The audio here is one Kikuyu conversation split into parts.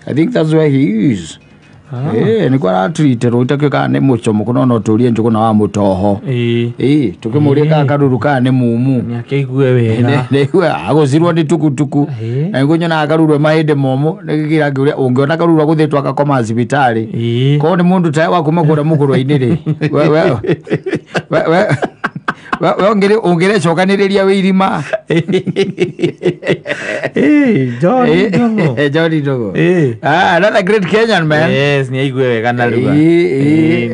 I think that's where he is. Nĩkuo aratreaterwo itakĩũĩ kana nĩ mũcomoko no no tũrie Njũgũna wa mũtoho. Tũkĩmũrie kana karuru kana nĩ mumu. Nĩakĩigue wega. Agũcirwo nĩ tukutuku. Na nĩguo nyonaga karuru e mahĩndĩ momũ nĩkĩra ngĩũria ũngĩona karuru agũthĩtwo agakoma thibitarĩ. Korwo nĩ mũndũ tawe wa kuma kũrĩa mũgũrũ-inĩ rĩ. We ũngĩrecokanĩrĩria wĩ irima. John Ndung'u. John Ndung'u. Another great Kenyan man. Yes, nĩaigue wega narua.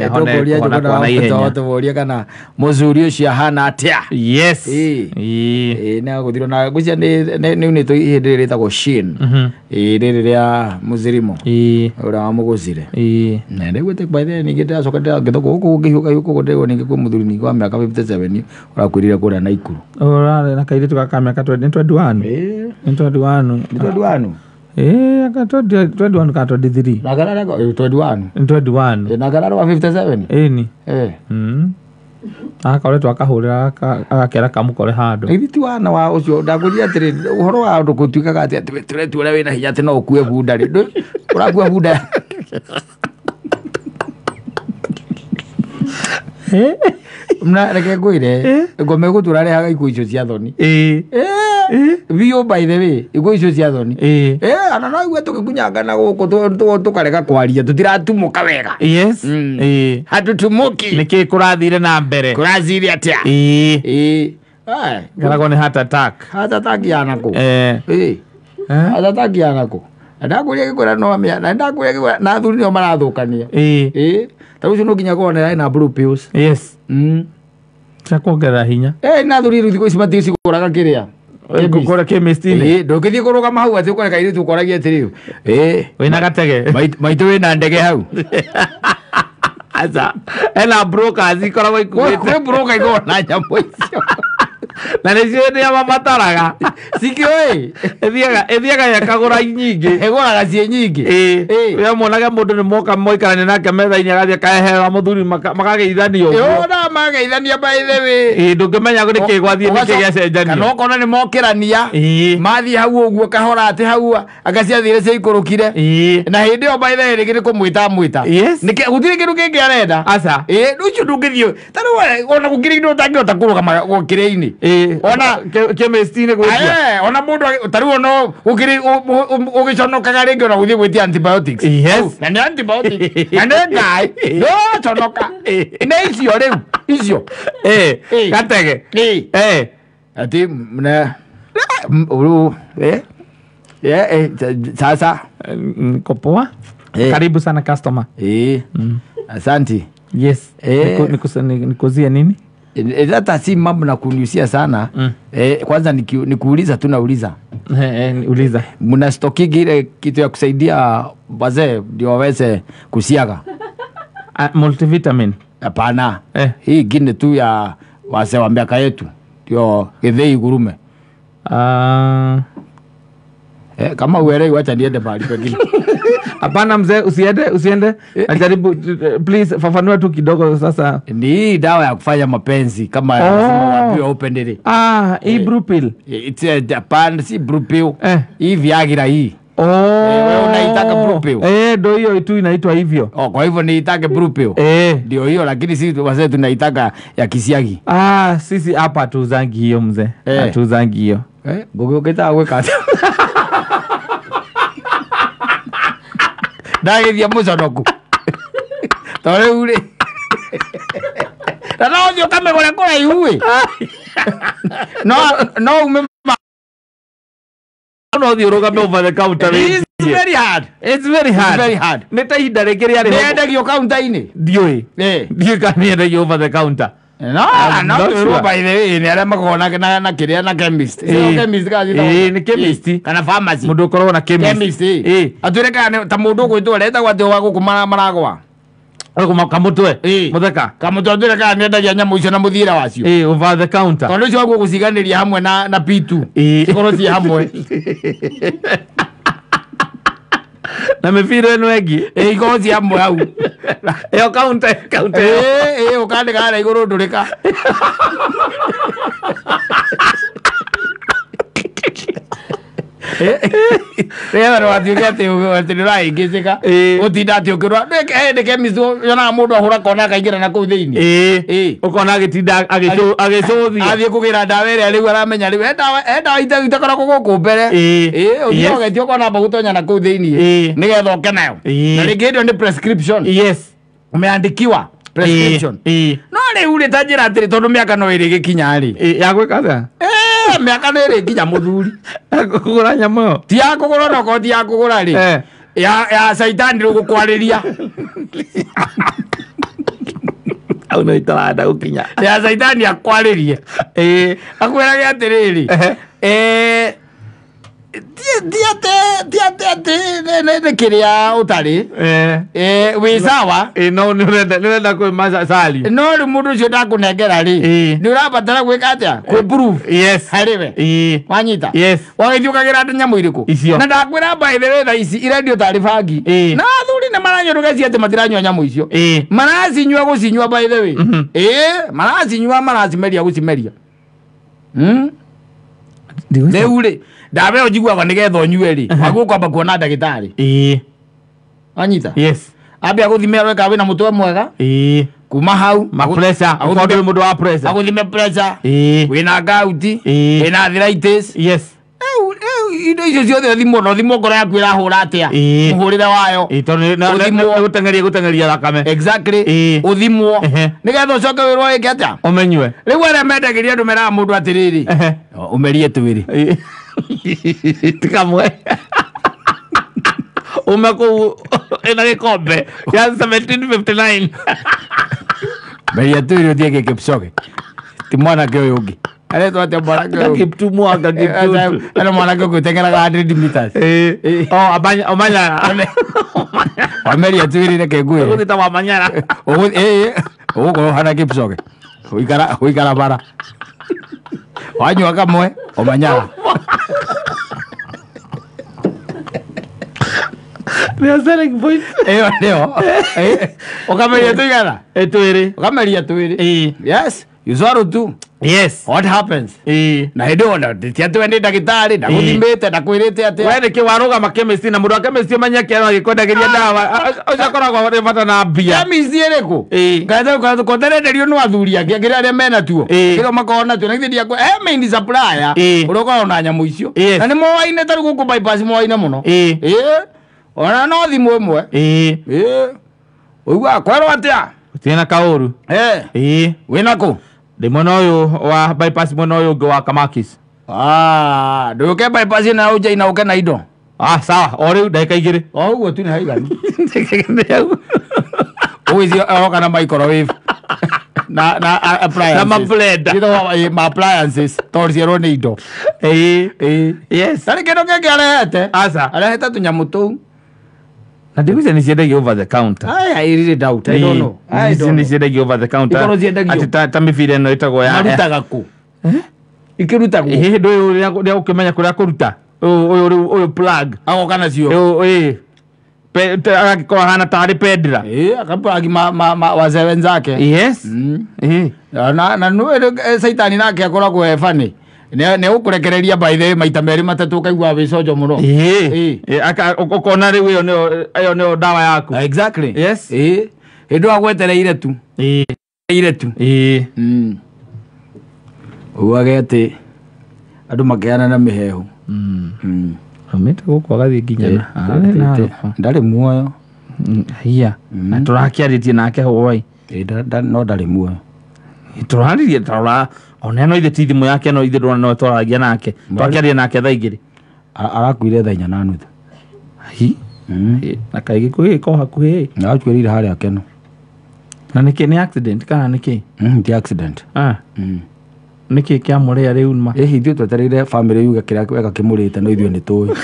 Tũkũria Njũgũna wa mũtoho tũmũrie kana mũcuri ũcio ahana atĩa. Yes. Nĩ agũthirwo na ngwĩciria nĩ unĩtwo ihĩndĩ rĩrĩ rĩtagwo Shin. Rĩrĩ rĩa mũzirimo. Ũrĩa wamũgũcire. Na nĩguo by the way ningĩ ndĩracoka ngĩthwo gũkũ ngĩhiũka hiũka ũguo ndĩrĩgwo ningĩ kwĩ mũthuri ningĩ wa mĩaka 57 ũrakuĩrĩire kũrĩa Naikuru. Ũrarĩ na kairĩtu gaka mĩaka 20 nĩ 21. Nĩ 21. Nĩ 21. Aka 21 kana 23. Na kana 21. Nĩ 21. Na kana wa 57. Ĩni. Akoretwo akahũrĩra agakera kamũkore handũ. Githĩ ti wana wa ũcio ndakũria atĩrĩ ũhoro wa ũndũ gũtuĩkaga atĩ tũretu ũrĩa wĩna hinya atĩ no ũkue bunda rĩ. Ũrakua bunda. Mna reke ngwĩre ngoma ĩgũtũra rehaga ikuũ icio cia thoni. Biũ by the way ikuũ icio cia thoni. Ona no igue tũgĩkunyangana gũkũ tũkarega kwaria tũtiratumũka wega. Yes. Hatutumuki. Nĩkĩ kũrathire na mbere? Kũrathire atĩa? Ngaragwo nĩ heart attack. Heart attack yanakũ? Heart attack yanakũ? Ndakwĩria gĩkwĩra no na ndakwĩria gĩkwĩra na athuri nĩo marathũkania. Ta rĩu ũcio no nginya akorwo ena blue pills. Yes. Cia kuongerera hinya. Na athuri rĩu thikũ ici maticigũraga kĩrĩa. Kũrĩa chemist-inĩ. Ndũngĩthiĩ kũrũgama hau atĩ ũkore kairĩtu ũkoragia atĩrĩ. Wĩna gatege. Maitũ wĩna ndege hau. Aca. Ena brokers ikoragwo ikuĩte. Kwĩ broker ikoragwo na nyamũ icio. Na nĩcio nĩ mabataraga. Cikĩũĩ. Ĩthiaga ĩkagũra nyingĩ. Ĩgũraga ciĩ nyingĩ. We muonaga mũndũ nĩ moka moikarania nake metha-inĩ agathiĩ akahehera mũthuri makageithania ũguo. Ona mageithania by the way. Ndũngĩmenya nĩkĩ gwathiĩ nĩkĩ gĩacenjania. Kana ũkona nĩ mokĩrania. Mathiĩ hau ũguo kahora atĩ hau anga ciathire ciaikũrũkire. Na hĩndĩ ĩyo by the way rĩngĩ nĩ kũmwĩta amwĩta. Gũtirĩ kĩndũ kĩngĩ arenda. Aca. Rĩu ũcio ndũngĩthiĩ. Ta rĩu ona gũkĩrĩ indo ũtangĩhota kũrũgama gũkĩrĩ-inĩ. Ona chemist-inĩ gwĩtia. Ona mũndũ ta rĩu ona ũkĩrĩ ũgĩconokaga rĩngĩ ona gũthiĩ gwĩtia antibiotics. Yes. Na nĩ antibiotics. Na nĩ ngai. Ndũraconoka. Nĩ icio rĩu. Icio. Gatege. Ati mna sasa niko poa. Karibu sana customer. Asante. Yes. Nikuzie nini? Hata si mambo na kuniusia sana. Kwanza nikuuliza tu nauliza. Uliza. Mna stokigi ile kitu ya kusaidia wazee ndio waweze kusiaga? Multivitamin. Hapana. Hii gine tu ya wazee wa miaka yetu ndio githei gurume. Kama uelewi wacha niende mahali pengine. Hapana mzee, usiende. Ajaribu please fafanua tu kidogo sasa. Ni dawa ya kufanya mapenzi kama lazima waambiwe upendelee. Hii blue pill. It's a Japan si blue pill. Hii Viagra hii. Wewe unaitaka blue pill. Ndio hiyo tu inaitwa hivyo. Kwa hivyo niitake blue pill. Ndio hiyo lakini sisi wazee tunaitaka ya kisiagi. Sisi hapa tuuzangi hiyo mzee. Hatuuzangi hiyo. Ngogo ukitaka gwĩka ndagĩthia mũconoku to rĩu rĩ na no ũthiĩ ũkamĩgũre kũraihu ĩ no ume no ũthiĩ ũrũgame over the counter. It's very hard. It's very hard. It's very hard. Nĩ ta ihinda rĩngĩ rĩarĩ ho. Nĩendagio counter-inĩ. Ndiũĩ. Ndiũĩ kana nĩendagio over the counter. No, no, by the way, nĩ arĩa makoragwo na kĩrĩa na chemist. Chemist kana nĩ chemist. Kana pharmacy. Mũndũ ũkoragwo na chemist. Atwĩre kana ta mũndũ ũgwĩtwo aretagwo atĩ wa gũkũ maragwa. Kamũtwe. Mũtheka. Kamũtwe atwĩre kana nĩendagia nyamũ icio na mũthiĩre wacio. Over the counter. Tondũ ũcio waguo gũciganĩria hamwe na P2. Cikorwo ciĩ hamwe. Na mĩbira ĩno ĩngĩ. Ikorwo ciĩ hamwe hau. Ĩyo counter. Ũkandĩka harĩa igũrũ ndũrĩka. Nĩgetha ndũgatuĩke atĩ nĩũrahĩngĩcĩka ũtinda atĩ ũkĩrora hĩndĩ chemist yonaga mũndũ ahũra kona akaingĩra na kũu thĩinĩ. Ũkona agĩtinda agĩcũthia athiĩ kũgĩra ndawa ĩrĩa rĩu aramenya rĩu he ndawa itakoragwo gũkũ mbere. Ũthiĩ ũgetia ũkona amba gũtonya na kũu thĩinĩ nĩgetha ũke nayo. Na rĩngĩ ĩyo nĩ prescription. Yes. Umeandikiwa prescription. No rĩu rĩ ta njĩra atĩrĩ tondũ mĩaka no ĩrĩ gĩkinya rĩ. Ya gwĩka atĩa? Mĩaka no ĩrĩ nginya mũthuri. Kũgũra nyamũ ĩyo? Ti ya kũgũra no korwo ti ya kũgũra rĩ. Ya caitani rĩu gũkwarĩria. Hau no itarenda gũkinya. Ya caitani akwarĩrie. Akwĩrage atĩrĩrĩ. Ti atĩ nĩ kĩrĩa ũtarĩ. Wĩ sawa. No nĩ ũrenda kwĩ cali. No rĩu mũndũ ũcio ndakũnengera rĩ. Nĩ ũrabatara gwĩka atĩa? Kwĩ-prove. Yes. Harĩ we. Wanyita? Yes. Wagĩthiĩ ũkagĩra andũ nyamũ irĩkũ? Icio. Na ndakwĩra by the way thaa ici irendio tarĩ bangi. Na athuri nĩ maranyua ndũgecirie atĩ matiranyua nyamũ icio. Maracinyua gũcinyua by the way. Maracinyua maracimeria gũcimeria. Rĩu rĩ ndawa ĩyo njiguaga nĩgetha ũnyue rĩ wagĩrĩirwo kwamba kuona ndagĩtarĩ. Wanyita? Yes. Ambe agũthime arore kana wĩna mũtwe mwega. Kuma hau ma pressure akorwo ndũrĩ mũndũ wa pressure agũthime pressure. Wĩna gout. Wĩna arthritis. Yes. Rĩu indo icio ciothe ũthimwo na ũthimwo ngoro yaku ĩrahũra atĩa. Mũhũrĩre wayo. Tondũ nĩ gũteng'eria thakame. Exactly. Ũthimwo nĩgetha ũcoke wĩrwo wĩke atĩa? Ũmenyue. Rĩu arĩa mendagĩria andũ meraga mũndũ atĩrĩrĩ ũmerie twĩrĩ. Tikamwe. Ume kũu ĩna gĩkombe ya 1759. Meria twĩrĩ ũthiĩ gĩ Kipchoge. Ti mwanake ũyũ ũngĩ. Aretwo atĩa mwanake ũyũ? Kiptum anga Kiptum. Ena mwanake ũngĩ ũteng'eraga 100 meters. Oh, Omanyala. Wameria twĩrĩ reke ngwĩre. Ũgũthiĩ ta Wamanyara. Ũgũkorwo ũhana Kipchoge. Ũikara bara. Wanyua kamwe Omanyala. They selling voice. Ĩyo nĩyo. Ũkameria tũigana? Twĩrĩ. Ũkameria twĩrĩ. Yes. You swallow two. Yes. What happens? Na hĩndĩ ĩyo ti atĩ we nĩ ndagĩtarĩ ndagũthimĩte ndakwĩrĩte atĩa. We nĩkĩ warũgama chemist na mũndũ wa chemist ũmenye kĩero agĩkwendagĩria ndawa ũcio akoragwo arĩ bata na mbia. Chemist ĩrĩkũ? Konderenderio nĩ athuri angĩ angĩ arĩa mena tuo. Kĩrĩa makoragwo natuo na githĩ ndiakũ he main supplier ũrĩa ũkoragwo na nyamũ icio. Na nĩ moaine ta rĩu gũkũ bypass moaine mũno. Ona no thimũ ĩmwe. Ũiguaga kwerwo atĩa? Gũtirĩ na kaũru. Wĩna kũ? Ndĩ mwena ũyũ wa bypass mwena ũyũ ũngĩ wa Kamakis. Ndũke bypass na ũnje na ũke na indo. Sawa o rĩu ndagĩka igĩrĩ. O ũguo tu nĩ haiganu. Ũgĩthiĩ oka na microwave. Na appliances. Na mablender. Ma appliances tondũ cierwo nĩ indo. Yes. Tarĩ kĩndũ kĩngĩ arehete? Aca. Arehete tũnyamũ tũu. Na ndiguicia nĩ ciendagio over the counter. I really doubt. I don't know. I don't know. Nĩ ciendagio over the counter. Ikorwo ciendagio. Atĩ ta mĩbira ĩno ĩtagwo ya. Marutaga kũ? Ikĩrutagwo. Hĩndĩ ũyũ rĩa ũkĩmenya kũrĩa kũruta. Ũyũ rĩu ũyũ plug. Agoka nacio. Agagĩkorwo ahana tarĩ pendra. Akaplug ma wazee wenzake. Yes. Na nĩ caitani nake akoragwo e funny. Nĩ ũkũrekereria by the way maita merĩ matatũ ũkaigua wĩcojo mũno. Ũkona rĩu ĩyo nĩyo ndawa yaku. Exactly. Yes. Hĩndĩ ĩyo agwetereire tu. Ire tu. Ugage atĩ andũ makeana na mĩhehu. Aumĩte gũkũ agathiĩ nginya na ndarĩ muoyo. Hiya. Na tũrakĩarĩtie nake hwaĩ. No ndarĩ muoyo. Tũraririe tarora ona no ithe ti thimũ yake no ithe ndona no twaragia nake. Twakĩaria nake thaa igĩrĩ. Arakuire thaa 4:30. Hi. Na kaĩ gĩkuũ gĩko hakuhĩ. Arakuĩrĩire harĩa Keno. Na nĩkĩ nĩ accident kana nĩkĩ? Ti accident. Nĩkĩ kĩamũrĩa rĩu ma? Ithuĩ twetereire family yuge kĩrĩa wega kĩmũrĩte no ithuĩ nĩ tũĩ.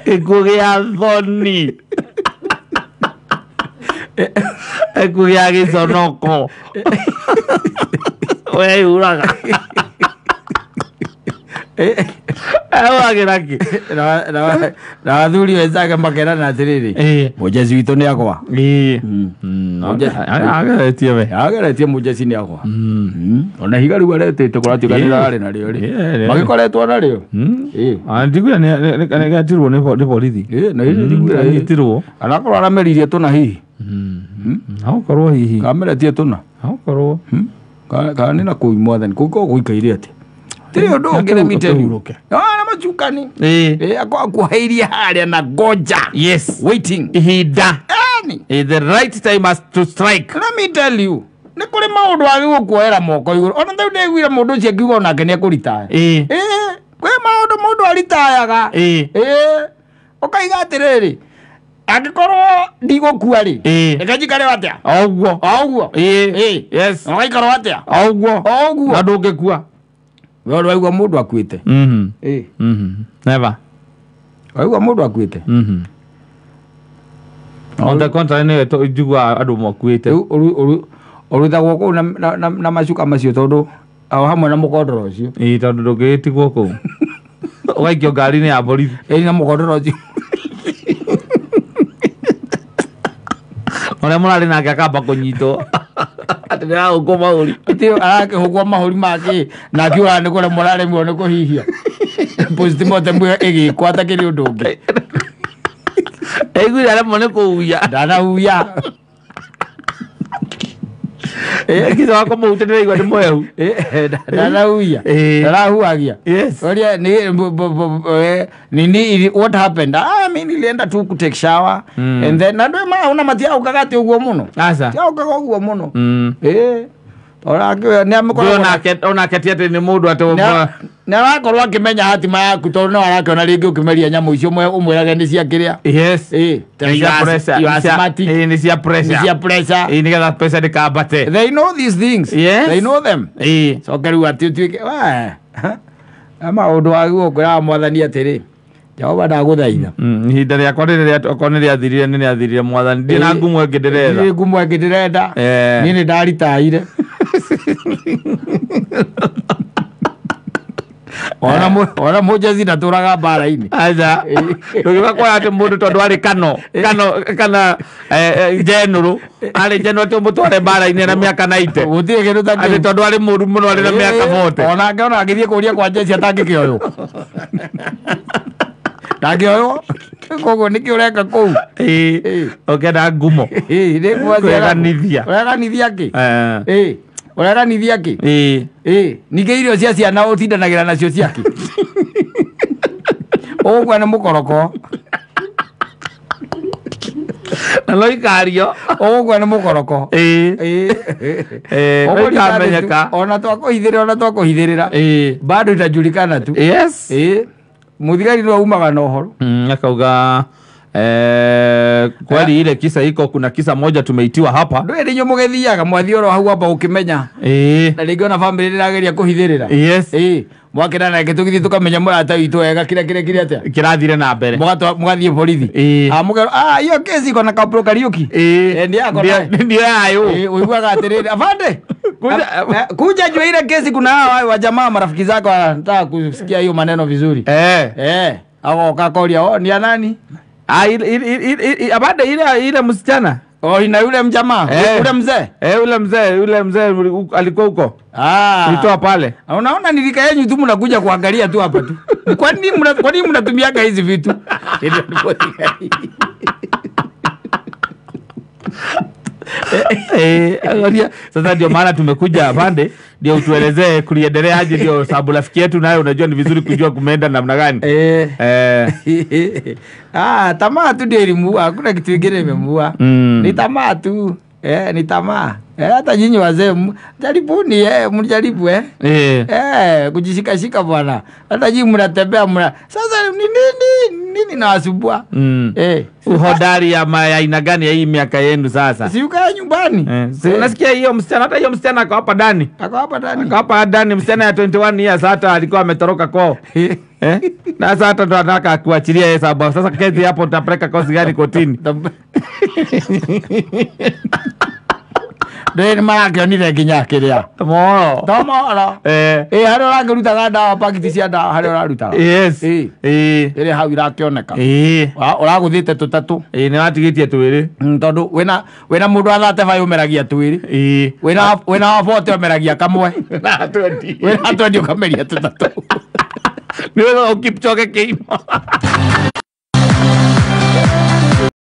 Gĩkuũ gĩa thoni. Gĩkuũ gĩa gĩconoko. Weyuraga. Ehũragĩra kĩ? Na athuri wenzake makerana atĩrĩrĩ mũjeci witũ nĩ agwa. Ageretie we. Ageretie mũjeci nĩ agwa. Ona higa rĩu aretĩte kũratuĩka nĩ rarĩ narĩo rĩ. Magĩkoretwo narĩo. Ndiguire nĩ getirwo nĩ borithi. Na hihi ndiguire Anyitirwo. Anakorwo arameririe tũna hihi. Akorwo hihi. Kameretie tũna. Akorwo. Kana nĩ na kũu mwathani kũu korwo gũikaire atĩa. Tirĩ ũndũ ũngĩ let me tell you. Ũhurũke. Na macukani. Akuhairie harĩa na ngoja. Yes. Waiting. Ihinda. Yani. The right time has to strike. Let me tell you. Nĩ kũrĩ maũndũ wagĩrĩirwo kuoera moko igũrũ. Ona rĩu ndaiguire mũndũ ũcio akiuga onake nĩ ekũritaya. Kwĩ maũndũ mũndũ aritayaga. Ũkaiga atĩrĩrĩ, angĩkorwo ndigũkua rĩ, reke njikare atĩa? O ũguo. O ũguo. Yes. Ũgaikarwo atĩa? O ũguo. O ũguo. Na ndũngĩkua. We ũrĩ waigua mũndũ akuĩte? Never. Waigua mũndũ akuĩte? On the contrary nĩ njiguaga andũ makuĩte. Rĩu ũrutagwo kũu na macuka macio tondũ o hamwe na mũkondoro ũcio. Ĩĩ tondũ ndũngĩgĩtigwo kũu. Ũgaikio ngari-inĩ ya borithi. Ĩĩ na mũkondoro ũcio. Ũrĩa mũrarĩ nake akamba kũnyitwo. Atĩ nĩarahũkwo mahũri. Ĩtĩ arakĩhũkwo mahũri make na akiuga nĩ kũremwo araremwo nĩ kũhihia. Postmortem ĩyo ĩgĩkwo atakĩrĩ ũndũ ũngĩ. Aiguire aremwo nĩ kũhuhia. Ndanahuhia. Kitha wa kũmũhutia ndĩraigua nĩ mwehu. Ndanahuhia. Ndarahuhagia. Yes. Oria ni nini what happened? Mimi nilienda tu ku take shower and then na ndwe ma una matiaukaga atĩ ũguo mũno. Aca. Tiaukaga ũguo mũno. Ora nĩ amũkoragwo Onake ti atĩ nĩ mũndũ atĩ nĩ arakorwo akĩmenya hatima yaku tondũ no arakĩona rĩngĩ ũkĩmeria nyamũ icio ũmwĩrage nĩ cia kĩrĩa. Yes. Nĩ cia pressure. Nĩ cia pressure. Nĩgetha pressure ndĩkambate. They know these things. Yes. They know them. Coke rĩu atĩ ũtuĩke maũndũ wagĩrĩirwo kwĩraga mwathani atĩrĩ, Jehova ndagũthaitha. Ihinda rĩakwa rĩrĩa okorwo nĩ rĩathirire nĩ rĩathirire mwathani. Ndirĩ na ngumo ĩngĩ ndĩretha. Ndirĩ ngumo ĩngĩ ndĩrenda. Niĩ nĩ ndaritaire. Ona mũjeci ndatũraga mbara-inĩ. Aca. Ndũngĩũka kuoya atĩ mũndũ tondũ arĩ kano kana njenũrũ arĩ njenũrũ atĩ ũmũtware mbara-inĩ na mĩaka 90. Gũtirĩ kĩndũ ta kĩu. Atĩ tondũ arĩ mũru mũno arĩ na mĩaka 40. Onake ona agĩthiĩ kũria kwa njeci atangĩkĩoywo. Ndangĩoywo. Koguo nĩkĩ ũreka kũu? Ũkĩenda ngumo. Kwĩganithia. Ũreganithia kĩ? Ũreganithia kĩ? Ningĩ irio cia ciana ũtindanagĩra nacio ciakĩ? Ũgũkua nĩ mũkoroko. Na no ikario. Ũgũkua nĩ mũkoroko. No ikamenyeka. Ona twakũhithĩrĩra. Bado itajulikana tu. Yes. Mũthigari no aumaga na ũhoro. Akauga kweli ile kisa iko, kuna kisa moja tumeitiwa hapa. Ndũĩ nĩ inyuĩ mũgĩthiaga mwathiĩ oro hau amba ũkĩmenya. Na rĩngĩ ona family nĩrageria kũhithĩrĩra. Yes. Mwakĩra nake tũgĩthiĩ tũkamenya mũrata witũ wega kĩrĩa kĩrĩa kĩrĩa atĩa. Kĩrathire na mbere. Mũgathiĩ borithi. Mũkerwo, hiyo kesi iko na Kopro Kariuki. Nĩ yako naye. Ndio yayo. Ũiguaga atĩrĩrĩ, afande. Kuja jua ile kesi kuna hawa wa jamaa marafiki zako wanataka kusikia hiyo maneno vizuri. Agoka koria, ni ya nani? Abade ile msichana. Ina yule mjamaa, ule mzee. Ule mzee alikuwa huko. Nilitoa pale. Unaona ni rika yenu tu mnakuja kuangalia tu hapa tu. Kwa nini mnatumiaga hizi vitu? Sasa ndio maana tumekuja pande ndio utuelezee kuliendelea aje, ndio sababu rafiki yetu naye unajua ni vizuri kujua kumeenda namna gani. Tamaa tu ndio ilimuua, hakuna kitu kingine imemuua. Ni tamaa tu. Ni tamaa. Hata nyinyi wazee jaribuni, mjaribu kujishika shika bwana. Hata nyinyi mnatembea mna. Sasa ni nini nawasumbua? Uhodari ya aina gani ya hii miaka yenu sasa? Si ukae nyumbani. Unasikia hiyo msichana, hata hiyo msichana ako hapa ndani. Ako hapa ndani. Ako hapa ndani, msichana ya 21 years hata alikuwa ametoroka kwao. Na sasa hata ndo anataka kuachilia yeye sababu sasa kesi hapo utapeleka kosi gani kotini? Ndĩ nĩ marakĩonire nginya kĩrĩa. Mohoro. To mohoro. Ĩ harĩa ũrakĩrutaga ndawa, pakiti cia ndawa harĩa ũrarutaga. Yes. Ĩ. Ĩrĩa hau irakĩoneka. Ũragũthĩte tũtatũ. Ĩ nĩ watigĩtie twĩrĩ. Tondũ wĩna mũndũ wa 35 ũmeragia twĩrĩ. Wĩna wa 40 ũmeragia kamwe. Na 20. Wĩna 20 ũkameria tũtatũ. Nĩ wega Kipchoge Keino.